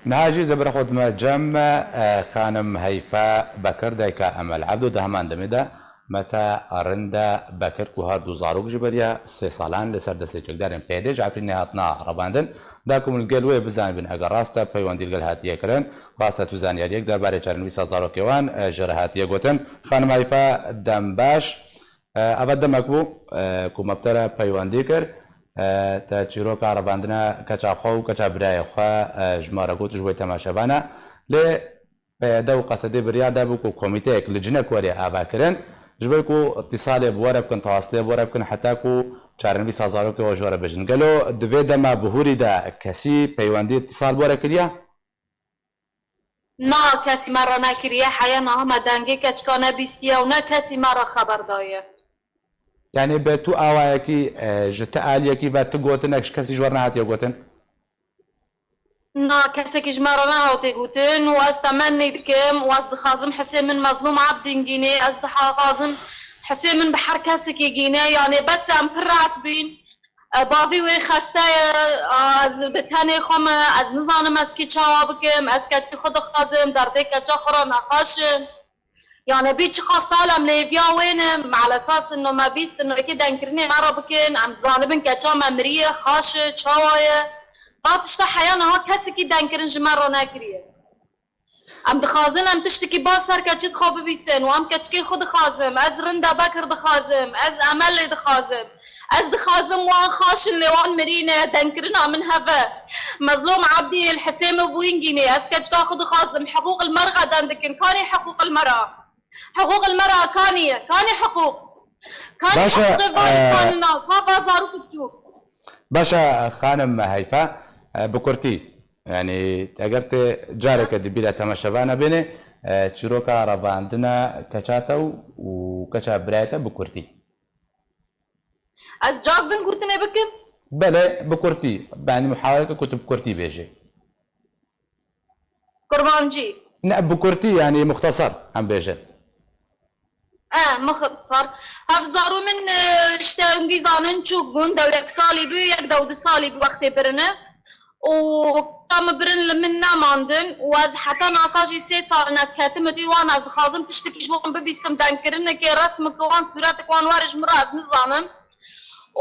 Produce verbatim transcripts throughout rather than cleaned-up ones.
Niha jî zebira xwe dime cem, e, xanim Heyfe Bekir, dayka Emel Ebdo, di heman demê de Mete Rinda Bekir, ku her du zarok ji beriya sê salan li ser destê çekdarên P Y D ji Efrînê hatine revandin, da ku min gel wê bizanibin, eger rast e peywendî li gel hatiye kirin, rast e tu zanyariyek derbarê çarenivîsa zarokê wan, e, ji re hatiye gotin. Xanim Heyfe, dem baş. E, eva demek bû, e, ku me bi te re peywendî kir. E, te çîroka revandina keça xwe û keça birayê xwe, e, ji me re got, ji bo temaşevana. Lê P Y D û Q S D biryar dabû ku komîteyek li cinek were avakirin, ji bo ku îtîsalê bi we re bikin, tewasitê bi we re bikin, heta ku çarenivîsa zarokê we ji we re bijin. Gelo di vê dema bihûrî de kesî peywendî îtîsal bi we re kiriye? Na, kesî me re nekiriye. Heya niha me dengê keçika nebîstiye û ne kesî me re xeber daye. Yanî bi tu awayekî, e, ji ti aliyekî ve tu gotinek ji kesî ji we re nehatiye gotin? Na, kesekî ji me re nehatiye gotin û ez temennî dikim û ez dixwazim hisê min Mezlûm Ebdîn gînê, ez dixwazim hisê min bi her kesekî gîne, yanê bes em pir rehet bîn. E, bavî wê xeste ye, a, ez bi tenê xwe me, ez nizanim ez kî çawa bikim, ez keçê xwe dixwazim, derdê keça xwe re nexweş im. Yanê bî çiqas sal em li hêviya wê ne, me elesas ino me bîst ino yekê dengkirinê me re bikin, em dizanibin keça me miriye, xaş e, çawa ye. Va tişta heya niha kesekî dengkirin ji me re nekiriye. Em dixwazin em tiştekî baş ser keçê xwe bibîsin û em keçikê xwe dixwazim. Ez Rinda Bekir dixwazim. Ez Emelê dixwazim. Ez dixwazim wan xaş in lê wan mirî ne. Dengkirina min hev e. Mezlûm Ebdî li hisê min bûyîn gînê. Ez keçika xwe dixwazim. Hiqûq li me re qeden dikin. Kanê hiqûq li me re? Hiqûq li me re kanî ye. Kanê hiqûq? Kanê Baş e, hiqûqê van e, xanina, ka va zarok biçûk? Baş e, xanim Heyfe, e, bi kurtî. Yanî eger tê careke di bîra temaşevana bêne, e, çîroka revandina keça te û, û keça birayê te bi kurtî. Ez cak din gotinê bikim? Belê, bi kurtî. Yanî muhaweleke ku tu bi kurtî bêjê. Kurmancî. Ne, bi kurtî, yanî muxtesar em bêjin. E, muxtesar. Hevzaro min, e, işte hingî zanin çûk bûn, dew yek salî bû, yek dew du salî bû wextê birine. Û ka min birin li min nemandin û ez heta naka jî sê sal in ez ketim dî wan, ez dixwazim tiştekî ji wan bibîsim, dengkirinekê, resmeke wan, sûretek wan were ji min re ez nizanim.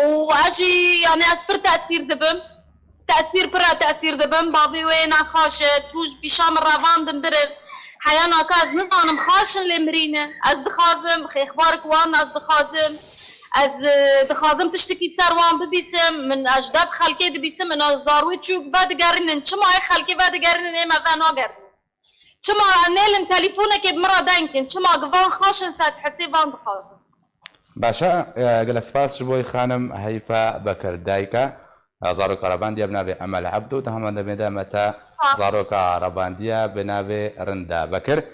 Û ez jî, yanî ez pir tesîr dibim. Tesîr, pir e tesîr dibim. Bavê wê nexweş e, çû ji pîşa min revandin birin. Heya naka ez nizanim xaş in lê mirî ne. Ez dixwazim, xêxbarek wan ez dixwazim. Ez, e, dixwazim tiştekî ser wan bibîsim. Min ez ji deb xelkê dibîsim, ina zarwê çûk vedigerînin. Çima ê xelkê vedigerînin, ê me venagerînin? Çima nêlin telîfonekê bi min re deng kin? Çima givan xaş in, se ez hesê van dixwazim? Baş e, e, gelek spas ji bo xanim Heyfe Bekir, dayika, e, zaroka revandiye bi navê Emel Ebdo, di heman demê de Mete Sağ ol. zaroka revandiye bi navê Rinda Bekir.